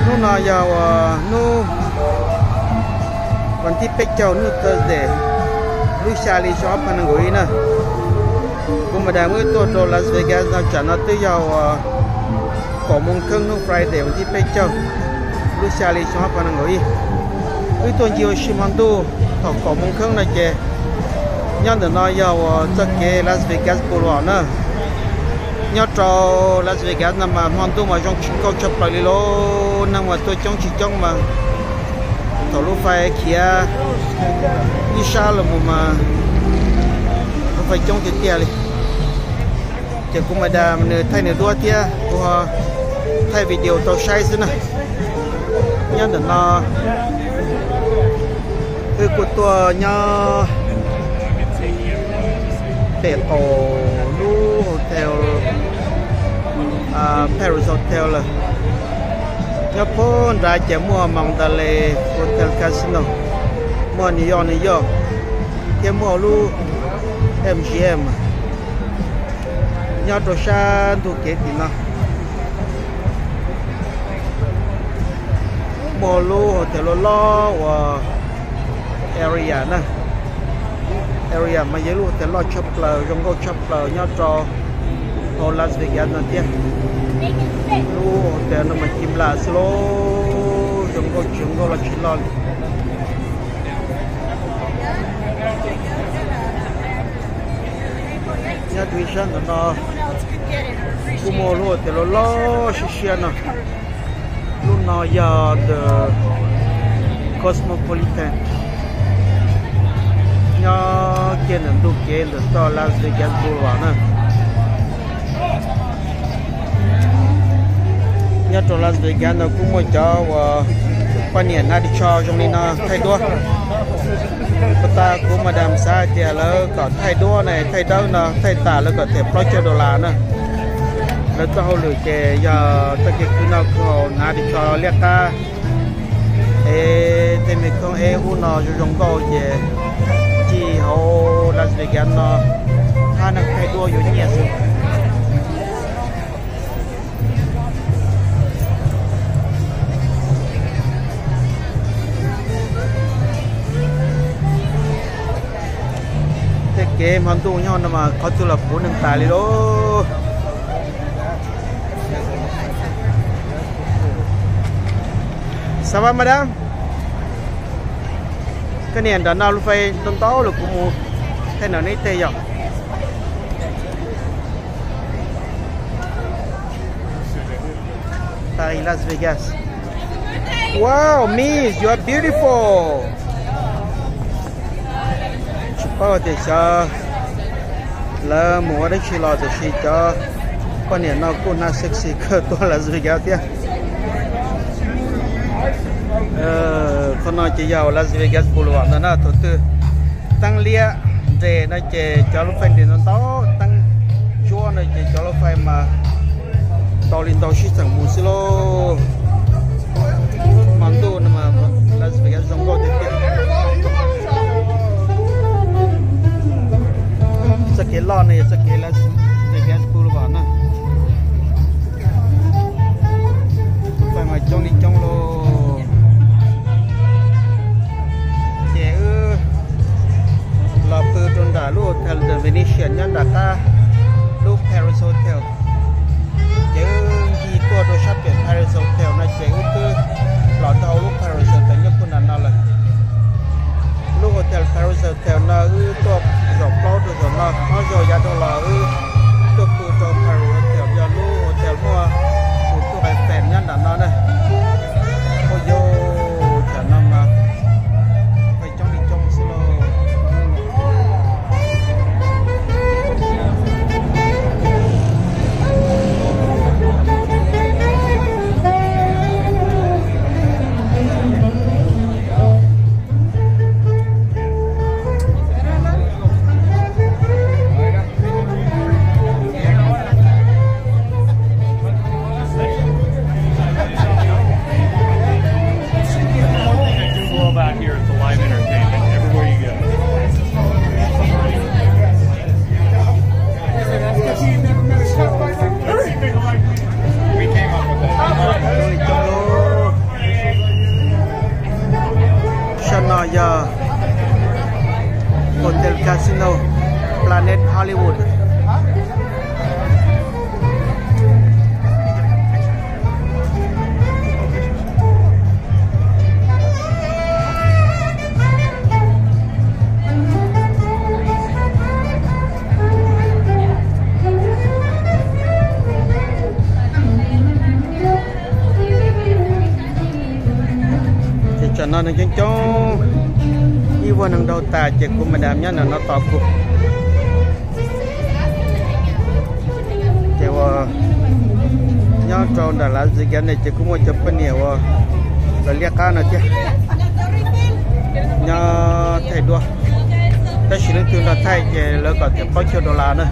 Hnub no yog uas hnub vas thib peb caug, hnub Thursday, lub xya hli xyoo ob phav nees nkaum ib na. Kuv mas dam wb tuaj rau Las Vegas no tsam no twb yog uas kaum moos kheeb hnub Friday vas thib peb caug, lub xya hli xyoo ob phav nees nkaum ib. Wb tuaj ncig ua si hmo ntuj thaum kaum moos kheeb no ces nyob ntawm no yog uas txoj kev Las Vegas Boulevard na. Nyob rau Las Vegas no mas hmo ntuj mas zoo nkauj tshaj plaws li lauj, neeg mas tuaj coob tsis coob mas thaum lub fais khiav ib sab los mus mas lub fais coob tiag tiag li. Ces kuv mas dam nws thaij nws duab thiab kuv ho thaij video tau saib xwb na. Nyob ntawm no wb kuj tuaj nyob pem qaum lub hotel, Paris Hotel lawm. Nyob puag nrad ces muaj Mandalay Hotel Casino, muaj New York, New York, thiab muaj lub M G M nyob rau sab ntug kev tim no. Muaj lub hotel loj loj uas Aria na. Aria mas yog lub hotel loj tshaj plaws, zoo nkauj tshaj plaws nyob rau hauv Las Vegas no thiab. Lub hotel no mas ci nplas xwb lauj, zoo nkauj tsis zoo nkauj los tsis loj li. Nyob rau ib sab ntawm no kuj muaj lub hotel loj loj siab siab no. Lub no yog The Cosmopolitan, nyob kiag ntawm ntug kev ntawm toj Las Vegas Boulevard na. Nyob rau Las Vegas no kuj muaj cov uas poj niam hnav ris tsho zoo li no thaij duab. Puag ta kuv mas dam xav hais tias lawv kom thaij duab na, thaij dawb no thaij tas lawv kom them plaub caug dollar na. Lawv txoj hauj lwm ces yog txoj kev khwv noj khwv haus hnav ris tsho liab qab es tej me khoob eb ub no zoo zoo nkauj ces ncig hauv Las Vegas no hab neeg thaij duab yuav nyiaj xwb. Tej kev hmo ntuj nyob no mas qhov twg los puv neeg tas li lauj. Ça va madame? Koj niam, nram no lub fais ntau ntau lawm, kuv mus thaij nram no ib teg yom. Paris, Las Vegas. Wow, Miss, you are beautiful. Tsis paub tias xyov lawv mus ua dab tsi los tiam sis cov poj niam no kuj hnav sexy kawg tuaj Las Vegas thiab. Qhov no ces yog Las Vegas Boulevard ntag na, thaum twg teeb liab nres no ces cov lub fais nres ntau ntau, teeb ntsuab no ces cov lub fais mas ntau li ntau sib txeem mus xwb lauj. Hmo ntuj no mas Las Vegas zoo nkauj tiag tiag. Txoj kev loj no yog txoj kev Las Vegas Boulevard na. Fais mas coob li coob lauj. Ces wb los pw rau nram lub hotel The Venetian nyob nram qab lub Paris Hotel. Ces wb ncig tuaj rau sab pem Paris Hotel no ces wb twb los rau hauv lub Paris Hotel nyob puag nram no lawm. Lub hotel Paris Hotel no wb tuaj zaum plaub rau zaum no, ob zaug yav dhau los wb Yog Hotel Casino Planet Hollywood. Ces tsam no neeg coob coob, ib vuag neeg nraug tas ces kuv mam dam nyob ntawm no tos kuv. Ces uas nyob rau nram Las Vegas ne ces kuj muaj cov poj niam uas lawv liab qab no thiab, nyob thaij duab. Tab sis leej twg nrog thaij ces lawv kom txim pab cuaj dollar na.